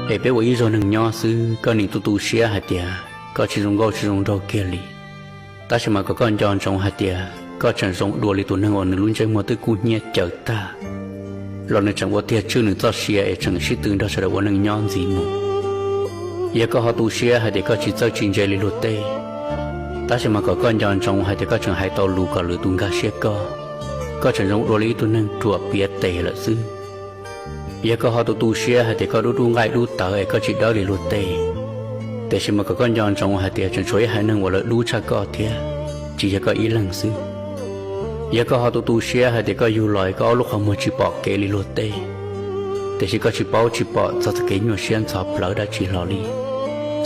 Es peb ua ib zaug neeg nyob xwb, koj nim tu tu siab hais tias koj tsis zoo nkauj tsis zoo nraug kiag li, tab sis mas kom koj nco ntsoov hais tias koj tseem zoo dua li tus neeg uas nws lub ntsej muag twb kub hnyiab caws tag, los nws tseem ua tiag tswj nws txoj sia es tseem sib tw nrog sawv daws ua neej nyob ntxiv mus. Yog koj ho tu siab hais tias koj tsis txawj tsis ntse li luag tej, tab sis mas kom koj nco ntsoov hais tias koj tseem hais tau lus kom lwm tus nkag siab koj, koj tseem zoo dua li ib tug neeg ruam piav tes lawm xwb. Yog koj ho tu tu siab hais tias koj dub dub nqaij dub tawv es koj tsis dawb li luag tej, tiam sis mas kom koj nco ntsoov hais tias tseem tshuav ib haiv neeg uas lawv dub tshaj koj thiab, tsis yog koj ib leeg xwb. Yog koj ho tu tu siab hais tias koj yug los es koj ob lub qhov muag tsis pom kev li luag tej, tiam sis koj tsis paub tsis pom txog txoj kev nyuaj siab ntxhov plawv dab tsi hlo li.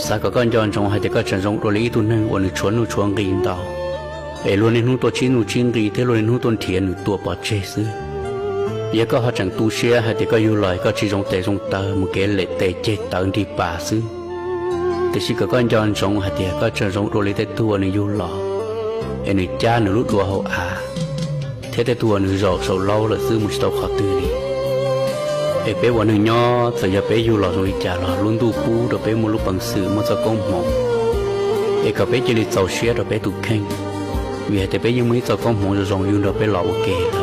Xav kom koj nco ntsoov hais tias koj tseem zoo dua li ib tug neeg uas nws tshuav nuj tshuav nqi ntau, es luag niaj hnub tuaj tsib nuj tsib nqi thiab luag niaj hnub tuaj nrhiav nws tua pov tseg xwb. Yog koj ho tseem tu siab hais tias koj yug los es koj tsis zoo tes zoo taw mus kev lem tes ceg tawv nrig pas xwb, tiam sis kom koj nco ntsoov hais tias koj tseem zoo dua li tej tug uas nws yug los es nws cab nws lub duav hauv av, thiab tej tug uas nws zaum saum laub lawm xwb mus tsis tau qhov twg li. Es peb ua neeg nyob txawm yog peb yug los zoo li cas los lub ntuj pub rau peb muaj lub peev xwm muaj txoj koob hmoov, es kom peb cia li txaus siab rau peb tus kheej, vim hais tias peb yeej muaj ib txoj koob hmoov zoo zoo yug nrog peb los ua ke.